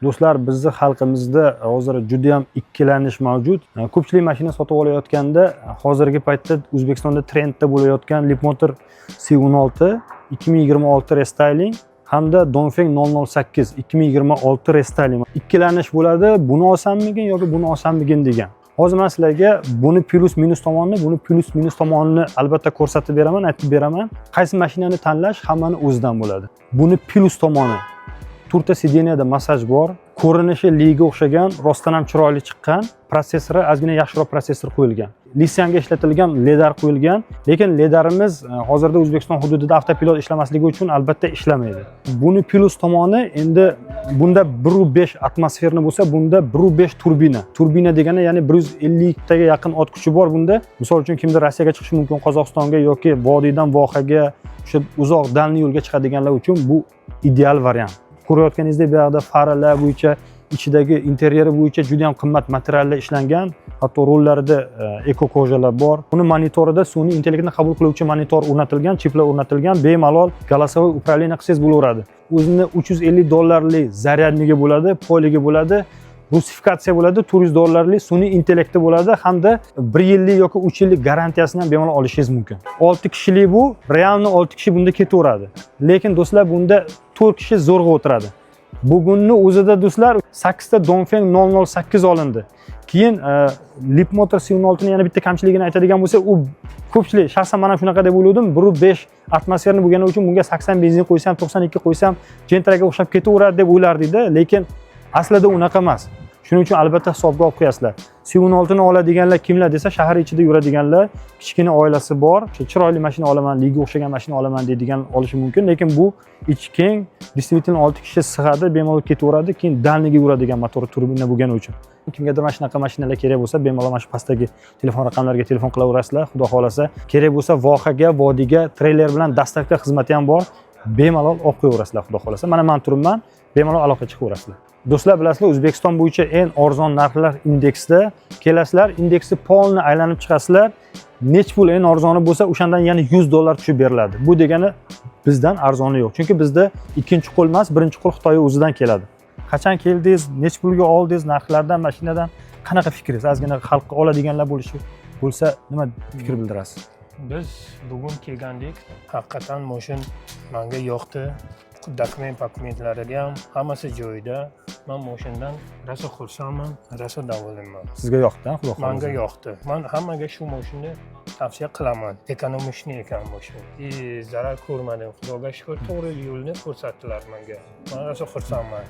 Do'stlar, bizni xalqimizda hozir juda ham ikkilanish mavjud. Ko'pchilik mashina sotib olayotganda hozirgi paytda O'zbekistonda trendda bo'layotgan Leapmotor C16 2026 restyling hamda Dongfeng 008 2026 restyling, ikkilanish bo'ladi: buni olsammikin yoki buni olsammikin degan. Hozir man sizlarga buni plyus minus tomonini, buni plyus minus tomonini albatta ko'rsatib beraman, aytib beraman. Qaysi mashinani tanlash hammani o'zidan bo'ladi. Buni plyus tomoni: to'rtta сиденье da massaj bor, ko'rinishi Liga o'xshagan, rostdan ham chiroyli chiqqan, protsessori ozgina yaxshiroq protsessor qo'yilgan, Lisyanga ishlatilgan ledar qo'yilgan, lekin ledarimiz hozirda O'zbekiston hududida avtopilot ishlamasligi uchun albatta ishlamaydi. Buni plyus tomoni, endi bunda 1,5 атмосферный bo'lsa, bunda 1,5 turbina. Turbina degani, ya'ni 150 taga yaqin ot kuchi bor bunda. Misol uchun, kimdir Rossiyaga chiqishi mumkin, Qozog'istonga yoki vodiydan vohaga, o'sha uzoq, дальний yo'lga chiqadiganlar uchun bu ideal variant. Ko'rayotganingizdek, bu yoqda faralar bo'yicha, ichidagi interyeri bo'yicha juda ham qimmat materiallar ishlangan, hatto rullarida эко кожа lar bor. Uni monitorida sun'iy intellektni qabul qiluvchi monitor o'rnatilgan, chiplar o'rnatilgan, bemalol голосовой управление qilsangiz bo'laveradi. O'zini 350 dollarlik зарядник i bo'ladi, poligi bo'ladi, русификация bo'ladi, 400 dollarlik sun'iy intellekti bo'ladi hamda 1 yillik yoki 3 yillik garantiyasini ham bemalol olishingiz mumkin. Olti kishilik bu, реально olti kishi bunda ketaveradi, lekin, do'stlar, bunda to'rt kishi zo'rg'a o'tiradi. Bugunni o'zida, do'stlar, sakkizta Dongfeng 008 olindi. Keyin Leapmotor C16 ni yana bitta kamchiligini aytadigan bo'lsak, u ko'pchilik, shaxsan man ham shunaqa deb o'ylovdim, 1,5 атмосферный bo'lgani uchun bunga 80 benzin qo'ysam, 92 qo'ysam, Gentraga o'xshab ketaveradi deb o'ylardikda, lekin aslida unaqa emas. Shuning uchun albatta hisobga olib qo'yasizlar. C16 ni oladiganlar kimlar desa, shahar ichida yuradiganlar, kichkina oilasi bor, o'sha chiroyli mashina olaman, Liga o'xshagan mashina olaman deydigan olishi mumkin. Lekin bu ichi keng, действительно olti kishi sig'adi, bemalol ketaveradi. Keyin дальний ga yuradigan motor, turbina bo'lgani uchun. Kimgadir mana shunaqa mashinalar kerak bo'lsa, bemalol mana shu pastdagi telefon raqamlariga telefon qilaverasizlar. Xudo xohlasa, kerak bo'lsa, vohaga, vodiyga treyler bilan доставка xizmati ham bor, bemalol olib qo'yaverasizlar. Xudo xohlasa, mana man turibman, bemalol aloqa chiqaverasizlar. Do'stlar, bilasizlar, O'zbekiston bo'yicha eng arzon narxlar indeksda kelasizlar, indeksni полный aylanib chiqasizlar, nech pul eng arzoni bo'lsa, o'shandan yana 100 dollar tushib beriladi. Bu degani bizdan arzoni yo'q, chunki bizda ikkinchi qo'l emas, birinchi qo'l Xitoy o'zidan keladi. Qachon keldingiz, nech pulga oldingiz, narxlardan, mashinadan qanaqa fikringiz? Ozgina xalqqa oladiganlar bo'lishi bo'lsa, nima fikr bildirasiz? Biz bugun kelgandik. Haqiqatan moshin manga yoqdi. Dokument dokumentlari ham hammasi joyida. Man moshindan rosa xursandman, rosa доволен man. Sizga yoqdi, a, xudo xohlasa? Manga yoqdi. Man hammaga shu moshinni tavsiya qilaman. Экономичный ekan moshin. И zarar ko'rmadim, Xudoga shukur, to'g'ri yo'lni ko'rsatdilar manga. Man rosa xursandman.